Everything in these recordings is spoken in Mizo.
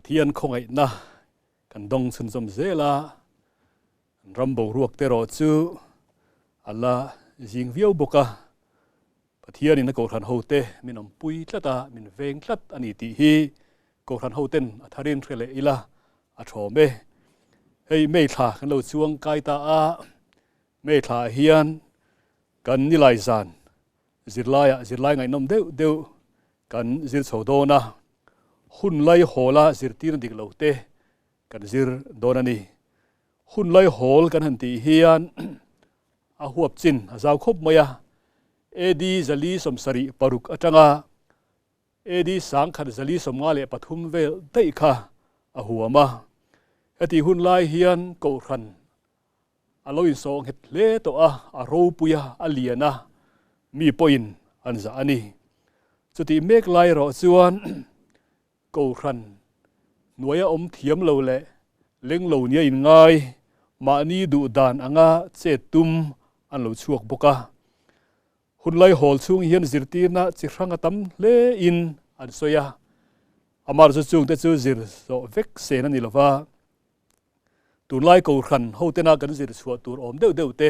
Pathian khawngaihna kan dawng chhunzawm zel a, an ram boruak te erawh chu a la zing viau bawk a, Pathianin a Kohhran hote min awmpui tlat a, min veng tlat a ni tih hi Kohhran hoten a tharin hre leh ila a thawm e. Hei May thla kan lo chuang kai ta a, May thlaah hian kan nilai zan zirlaiah zirlai ngaihnawm deuh deuh kan zir chho dawn a, hun lai hawla zirtirna dik lo te kan zir dawn a ni. Hun lai hawl kan han tih hian a huap chin a zau khawp mai a, AD 476 atanga AD 1153 vel daih kha a huam a. Heti hun lai hian Kohhran a lo insawh nghet hle tawh a, a ropui a, a lian a, mi pawhin an zah a ni. Chutih mek lai erawh chuan Kohhran hnuaia awm thiam lo leh leng lo nia inngai mahni duh dan anga chet tum an lo chhuak bawk a. Hun lai hawl chhung hian zirtirna chi hrang a tam hle in an sawi a, amah chu chungte chu zir zawh vek sen a ni lova, tunlai Kohhran hotena kan zir chhuah tur awm deuh deuh te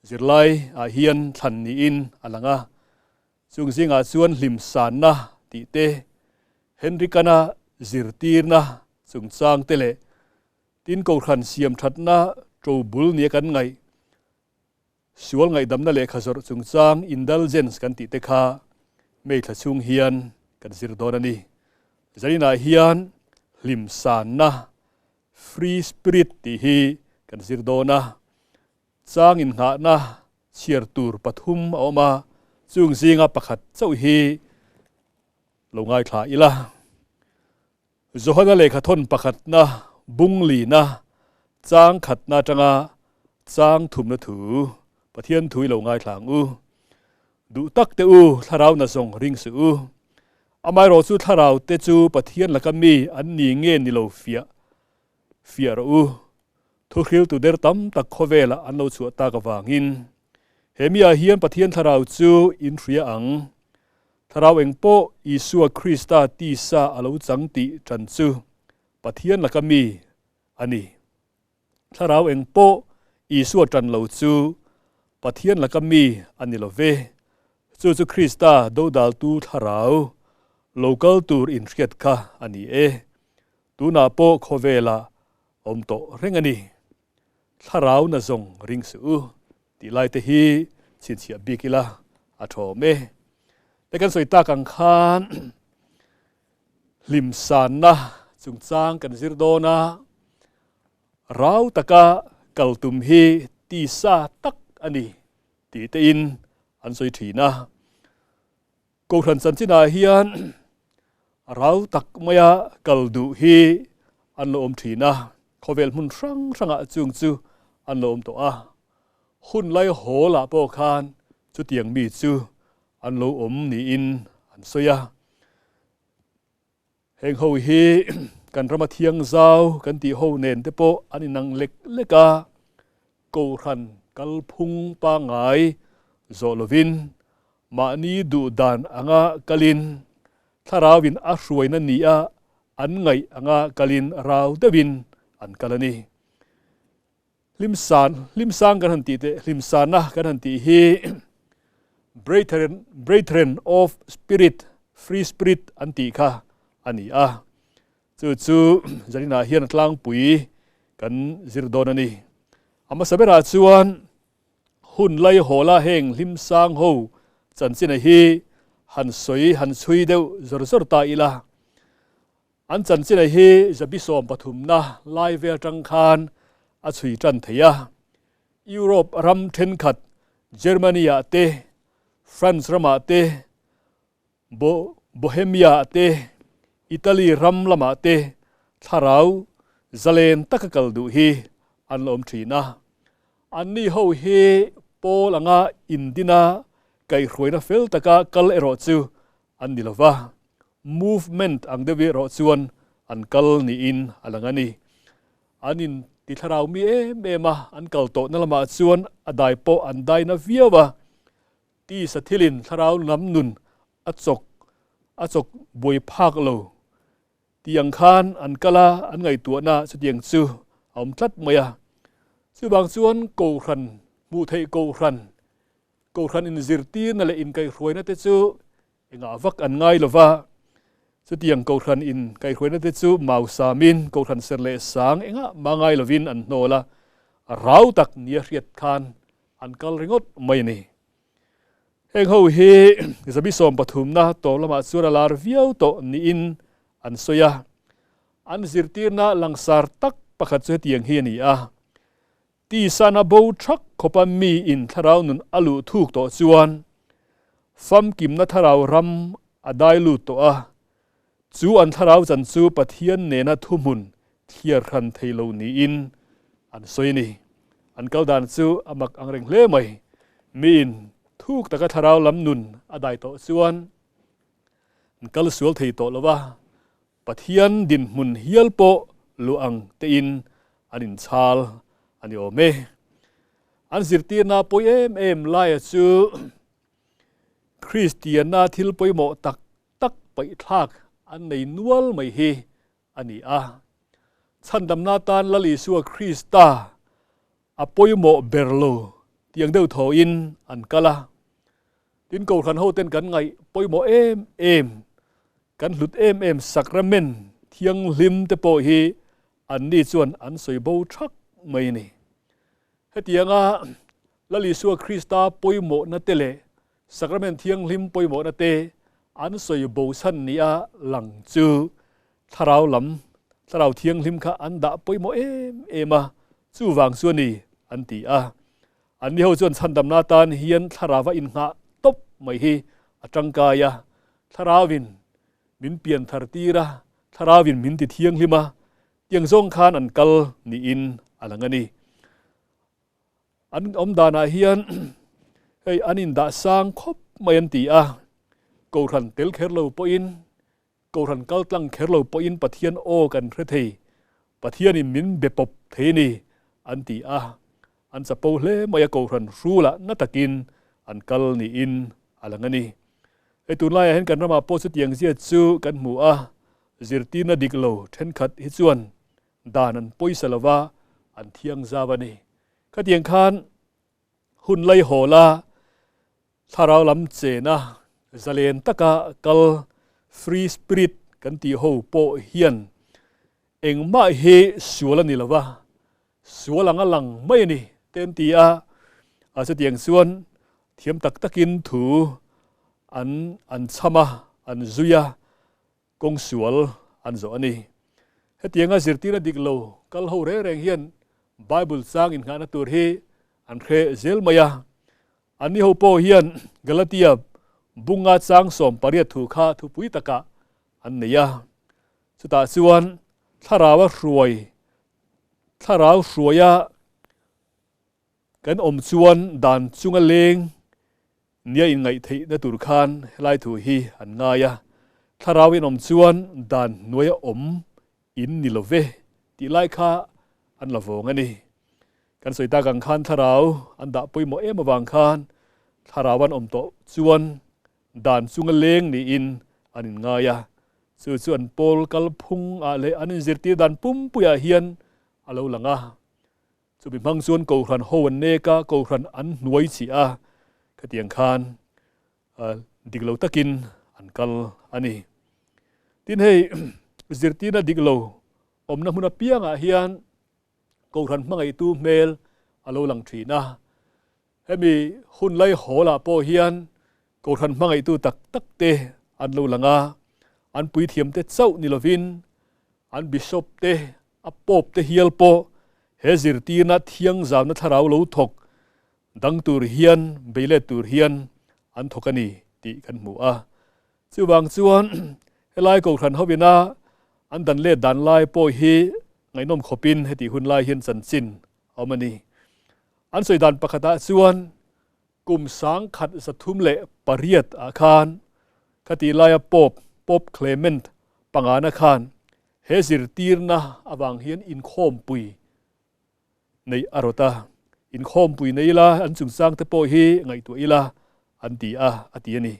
zirlai ah hian thlan niin a lang a. Chung zingah chuan hlimsanna tih te, Henrikana zirtirna chungchang te leh tin Kohhran siamthatna to bul nia kan ngaih, sual ngaihdamna lehkha zawrh chungchang indulgence kan tih te kha May thla chhung hian kan zir dawn a ni. Zaninah hian hlimsanna, free spirit, tih hi kan zir dawn a. Chang inngahna chhiar tur pathum a awm a, chung zinga pakhat chauh hi lo ngaithla ila. Johana lehkha thawn pakhatna bung lina chang khatna atanga chang thumna thu Pathian thu i lo ngaithla ang u. Duh tak te u, thlarau na zawng ring suh u. Amaherawh chu thlarau te chu Pathian laka mi an ni nge ni lo fiah fiah rawh u. Thuhriltu der tam tak khawvelah an lo chhuah tak avangin he miah hian Pathian thlarau chu in hria ang. Thlarau eng pawh Isua Krista tisa a lo chang tih tan chu Pathian laka mi a ni. Thlarau eng pawh Isua tan lo chu Pathian laka mi a ni lo ve. Chu chu Krista dodaltu thlarau lo kal tur inhriat kha a ni e. Tunah pawh khawvelah awm tawh reng a ni. Thlarau na zawng ring suh u tih lai te hi chhinchhiah bik ila a thawm e. Te kan sawi tak ang khan hlimsanna chungchang kan zir dawn a, rau taka kal tum hi tisa tak a ni tih te in an sawi thin a. Kohhran chanchinah hian rau tak maia kal duh hi an lo awm thin a, khawvel hmun hrang hrangah chung chu an lo awm tawh a. Hun lai hawlah pawh khan chutiang mi chu an lo awm niin an sawi a. Heng ho hi kan rama thiang zau kan tih ho nen te pawh an inang lek lek a, Kohhran kalphung pangngai zawh lovin mahni duh dan anga kalin thlarauin a hruaina nia an ngaih anga kalin rau deuhin an kal a ni. Hlimsan, hlimsang kan han tih teh, hlimsanna kan han tih hi Brethren, Brethren of Spirit, Free Spirit an tih kha a ni a. Chu chu zaninah hian a tlangpui kan zir dawn a ni. A hmasa berah chuan hun lai hawla heng hlimsang ho chanchina hi han sawi han chhui deuh zawr zawr ta ila. An chanchina hi zabi 13na lai vel tang khan a chhui tan thei a. Europe ram thenkhat Germany-ah te, France ramah te, Bohemia-ah te, Italy ram lamah te thlarau zalen taka kal duh hi an la awm thin a. Anni ho hi pawl anga indina kaihhruaina fel taka kal erawh chu an ni lova, movement ang deuh erawh chuan an kal niin a lang a ni. An in ti thlarau mi em em a, an kal tawhna lamah chuan a dai pawh an dai na viau a, tisa thilin thlarau lam nun a chawk a chawk buai phak lo. Tiang khan an kal a, an ngaihtuahna chutiang chu a awm tlat mai a. Chuvang chuan Kohhran, hmuh theih Kohhran, Kohhran inzirtirna leh inkaihhruaina te chu engah vak an ngai lo va. Chutiang Kohhran inkaihhruaina te chu mausamin Kohhran ser leh sang engah mah ngai lovin an hnawl a, a rau tak nia hriat khan an kal ringawt mai a ni. Heng ho hi zabi sawmpathumna tawp lamah chuan a lar viau tawh niin an sawi a. An zirtirna langsar tak pakhat chu hetiang hi a ni a, Tisana bo thak khawpa miin thlarau nun a luh thuk tawh chuan famkimna thlarau ram a dai lut tawh a, chu an thlarau chan chu Pathian nena thuhmun thliar hran thei lo niin an sawi a ni. An kal dan chu a mak ang reng hle mai. Miin thuk taka thlarau lam nun a dai tawh chuan an kal sual thei tawh lo va, Pathian dinhmun hial pawh luah ang tein an inchhal a ni awm e. An zirtirna pawi em em laia chu Kristianna thil pawimawh tak tak paihthlak an nei nual mai hi a ni a. Chhandamna tan Lal Isua Krista a pawimawh ber lo tiang deuh thawhin an kal a. Tin, Kohhran hoten kan ngaih pawimawh em em, kan hlut em em Sacrament thianghlim te pawh hi anni chuan an sawi bo thak mai a ni. Hetianga Lal Isua Krista pawimawhna te leh Sacrament thianghlim pawimawhna te an sawi bo chhan nia lang chu thlarau lam, thlarau thianghlim kha an dah pawimawh em em a, chuvang chu a ni an ti a. Anni ho chuan chhandamna atan hian thlarauva innghah tawp mai hi a tangkai a, thlarauin min pian thar tir a, thlarauin min ti thianghlim a, tiang zawng khan an kal niin a lang a ni. An awm danah hian hei an indah sang khawp mai an ti a, Kohhran tel kher lo pawhin, Kohhran kal tlang kher lo pawhin Pathian aw kan hre thei, Pathianin min be pawp thei a ni an ti a, an chapo hle mai a Kohhran hrulah na takin an kal niin a lang a ni. Hei tunlaiah hian kan ramah pawh chutiang zia chu kan hmu a, zirtirna dik lo thenkhat hi chuan Dan an pawisa lova an thiang zau a ni. Khatiang khan hun lai hawla thlarau lam chena zalen taka kal free spirit kan tih ho pawh hian engmah hi sual a ni lova, sual anga lang mai a ni te an ti a. A chutiang chuan thiam tak takin thu an an chham a, an zui a. Kawng sual an zawh a ni. Hetianga zirtirna dik lo kal ho reng reng hian Bible chang innghahna tur hi an hre zel mai a. Anni ho pawh hian Galatia bunga chang 18 thu kha thupui takah an nei a. Chutah chuan Thlarau a hruai, Thlarau hruaia Kan awm chuan dan chunga leng nia inngaih theihna tur khan helai thu hi an ngai a, Thlarau in awm chuan dan hnuaia awm in ni lo ve tih lai kha an la vawng a ni. Kan sawi tak ang khan Thlarau an dah pawimawh em avang khan Thlarau an awm tawh chuan dan chunga leng niin an inngai a, chu chu an pawl kalphung ah leh an inzirtir dan pumpuiah hian a lo lang a. Chumi hmang chuan Kohhran ho an nek a, Kohhran an hnuai chih a, khatiang khan dik lo takin an kal a ni. Tin hei zirtirna dik lo awmna hmun apiangah hian Kohhran hmangaihtu hmel a lo lang thin a. Hemi hun lai hawlah pawh hian Kohhran hmangaihtu tak tak te an lo lang a, an puithiamte chauh ni lovin an Bishop te, a Pope te hial pawh he zirtirna thiangzamna thlarau lo thawk dang tur hian beilet tur hian an thawk a ni tih kan hmu a. Chuvang chuan helai Kohhran hovina an dan let dan lai pawh hi ngaihnawm khawpin hetih hun lai hian chanchin a awm a ni. An sawi dan pakhatah chuan Kum 1308 ah khan khatih laia Pope, Pope Clement pangana khan he zirtirna avang hian inkhawmpui neih a rawt a. Inkhawmpui nei ila an chungchang te pawh hi ngaihtuah ila an ti a, a ti a ni.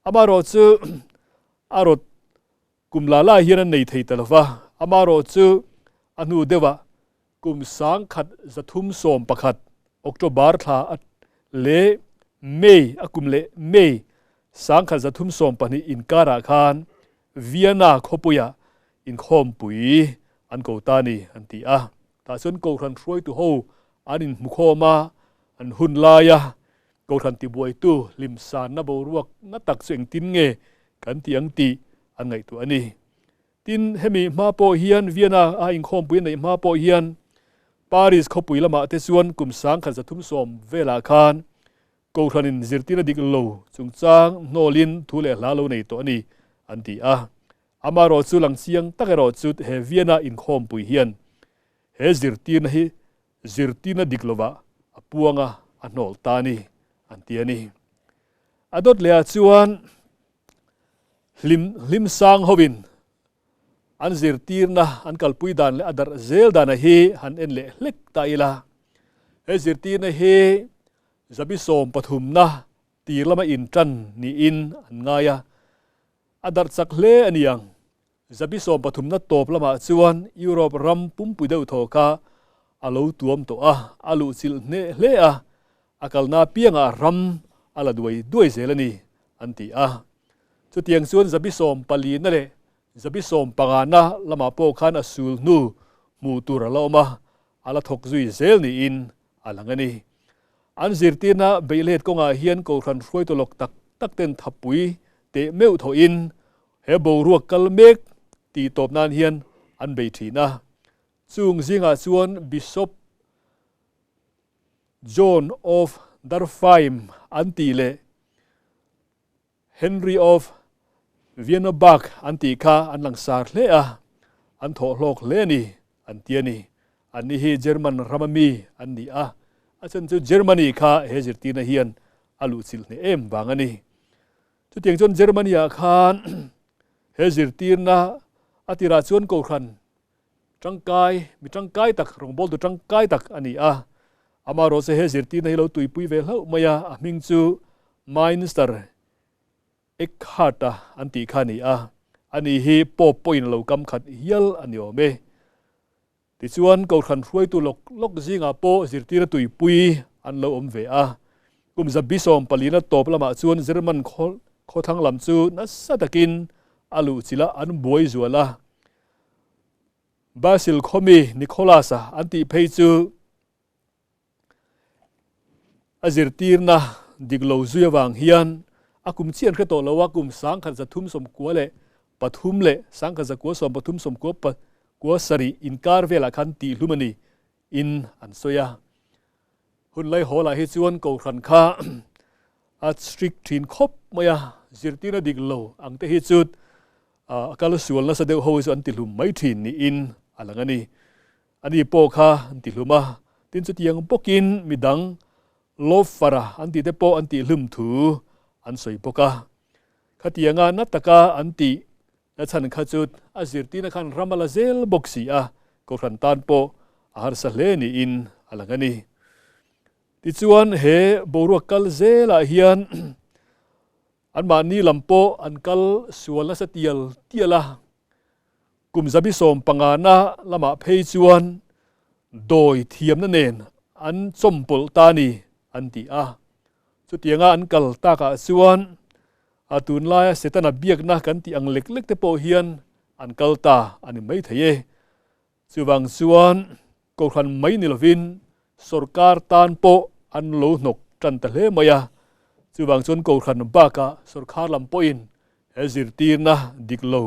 Amaherawhchu a rawt. Kum la la hian an nei thei ta lo va, amaherawhchu a hnu deuhah kum 1311 October thla a leh May a kum leh May 1312 inkarah khan Vienna khawpuiah inkhawmpui an ko ta a ni an ti a. Tah chuan Kohhran hruaitu ho an inhmukhawm a, an hun laia Kohhran tibuaitu hlimsanna boruak na tak chu engtin nge kan tih ang tih an ngaihtuah a ni. Tin, hemi hma pawh hian Vienna a inkhawmpui a neih hma pawh hian Paris khawpui lamah te chuan kum 1330 velah khan Kohhranin zirtirna dik lo chungchang hnawlin thu leh hla lo nei tawh a ni an ti a. Amaherawhchu lang chiang tak erawh chu he Vienna inkhawmpui hian he zirtirna hi zirtirna dik lovah a puang a, a hnawl ta a ni, an ti a ni. A dawt lehah chuan hlim hlim sang hovin an zirtirna an kalpui dan leh a darh zel dana hi han en leh hlek ta ila. He zirtirna hi zabi sawm pathumna tir lama intan niin an ngai a, a darh chak hle a ni ang. Zabi sawm pathumna tawp lamah chuan Europe ram pumpui deuh thaw kha a lo tuam tawh a, a luhchilh hneh hle a, a kalna apiangah ram a la duai duai zel a ni, an ti a. Chutiang chuan zabi sawm palina leh zabi sawm pangana lamah pawh khan a sul hnu hmuh tur a la awm a, a la thawk zui zel niin a lang a ni. An zirtirna beihlet kawngah hian Kohhran hruaitu lawk tak tak ten thapui teh meuh thawhin He boruak kal mek tih tawp nan hian an bei thin a. Chung zingah chuan Bishop John of Darfheim an tih leh Henry of Vienobach an tih kha an langsar hle a, an thawhhlawk hle a ni an ti a ni. Anni hi German rama mi an ni a, a chhan chu Germany kha he zirtirna hian a luhchilh hneh em vang a ni. Chutiang chuan Germany-ah khan he zirtirna a tirah chuan Kohhran tangkai, mi tangkai tak, rawngbawltu tangkai tak a ni a. Amaherawhchu he zirtirna hi lo tuipui ve hlauh mai a, a hming chu Minister Eckhart-a an tih kha a ni a. Ani hi Pope pawhin a lo kam khat hial a ni awm e. Tichuan, Kohhran hruaitu lawk lawk zingah pawh zirtira tuipui an lo awm ve a. Kum zabi sawm palina tawp lamah chuan German khawthlang lam chu nasa takin a luhchilh a, an buai zual a. Basil khawmi Nicholas-a an tih phei chu A zirtirna dik lo zui avang hian a kum chiah an hre tawh lo a, kum 1333 leh 1993 inkar velah khan tihhlum a ni in an sawi a. Hun laihawl ah hi chuan Kohhran kha a strict thin khawp mai a, zirtirna dik lo ang te hi chu a kal sual nasa deuh ho hi chu an tihlum mai thin niin a lang a ni. Ani pawh kha an tihlum a, tin chutiang bawkin midang Lofara an tih te pawh an tihlum thu an sawi bawk a. Khatianga na taka an tih na chhan kha chu a zirtirna khan ram a la zel bawk si a, Kohhran tan pawh a harsa hle niin a lang a ni. Tichuan he boruak kal zelah hian Anmahni lam pawh an kal sual nasa tial tial a, kum zabi sawm pangana lamah phei chuan dawi thiamna nen an chawmpawlh ta a ni an ti a. Chutianga an kal takah chuan a tunlaia Setana biakna kan tih ang lek lek te pawh hian an kal ta a ni maithei e. Chuvang chuan Kohhran mai ni lovin sorkar tan pawh an lo hnawk tan ta hle mai a. Chuvang chuan Kohhran bakah sorkar lam pawhin he zirtirna dik lo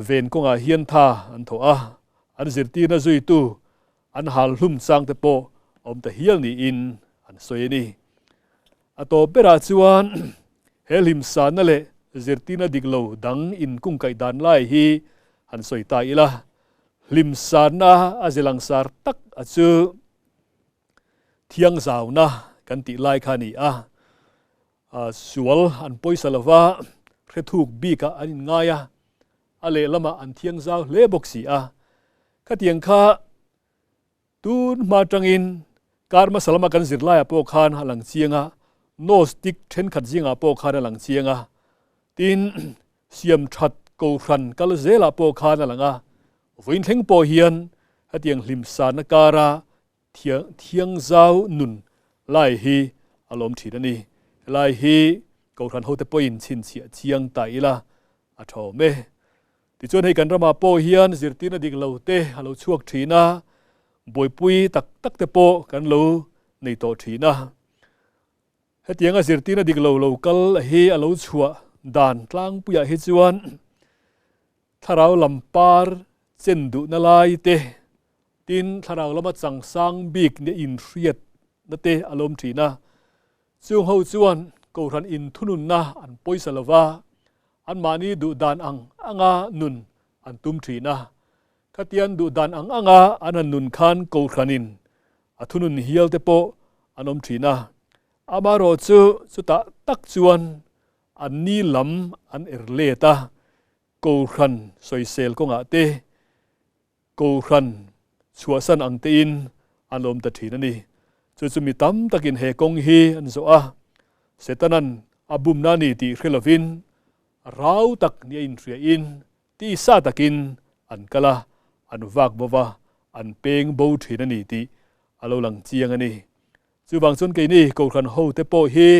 ven kawngah hian tha an thawh a, an zirtirna zuitu an hal hlum chang te pawh a awm ta hial niin an sawi a ni. A tawp berah chuan he hlimsanna leh zirtirna dik lo dang inkungkaih dan lai hi han sawi ta ila. Hlimsanna a ze langsar tak a chu thiangzauna kan tih lai kha a ni a. Sual an pawisa lova, hrethuk bikah an inngai a, a lehlamah an thiangzau hle bawk si a. Khatiang kha Tun hma atangin kar hmasa lama kan zirlaiah pawh khan a lang chiang a, Gnostic thenkhat zingah pawh khan a lang chiang a. Tin, siam that Kohhran kal zelah pawh khan a lang a, vawiin thleng pawh hian hetiang hlimsana kara thiang zau nun lai hi a lawm thin a ni. Helai hi Kohhran hote pawhin chhinchhiah chiang ta ila a tha awm e. Tichuan hei kan ramah pawh hian zirtirna dik lo te a lo chhuak thin a, buaipui tak tak te pawh kan lo nei tawh thin a. Hetianga zirtirna dik lo lo kal hi a lo chhuah dan tlangpuiah hi chuan thlarau lam par chen duhna lai te, tin thlarau lama changsang bik nia inhriatna te a lawm thin a. Chung ho chuan Kohhran inthununna an pawisa lo va, anmahni duh dan ang anga nun an tum thin a. Khatian duh dan ang anga an han nun khan Kohhranin a thunun hial te pawh an awm thin a. Amaherawhchu chutah tak chuan anni lam an er let a, Kohhran sawisel kawngah te, Kohhran chhuahsan ang tein an awm ta thin a ni. Chu chu mi tam takin he kawng hi an zawh a, Setanan a bumna a ni tih hre lovin rau tak nia inhriain tisa takin an kal a, an vak bo va, an peng bo thin a ni tih a lo lang chiang a ni. Chuvang chuan keini Kohhran hote pawh hi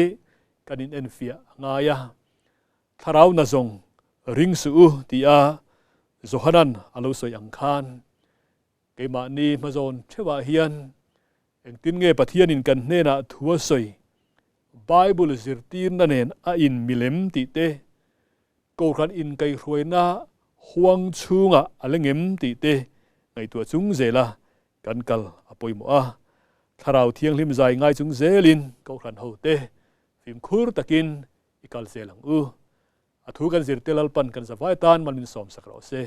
kan inenfiah a ngai a. Thlarau na zawng ring suh u tia Johanan a lo sawi ang khan, keimahni hmazawn theuhah hian engtin nge Pathianin kan hnenah thu a sawi, Bible zirtirna nen a inmilem tih te, Kohhran inkaihhruaina huang chhungah a la ngem tih te ngaihtuah chung zela kan kal a pawimawh a. Thlarau Thianghlim zai ngai chung zelin Kohhran hote fimkhur takin I kal zel ang u. A thu kan zirte Lalpan kan zavai tan mal min sawmsak rawh se.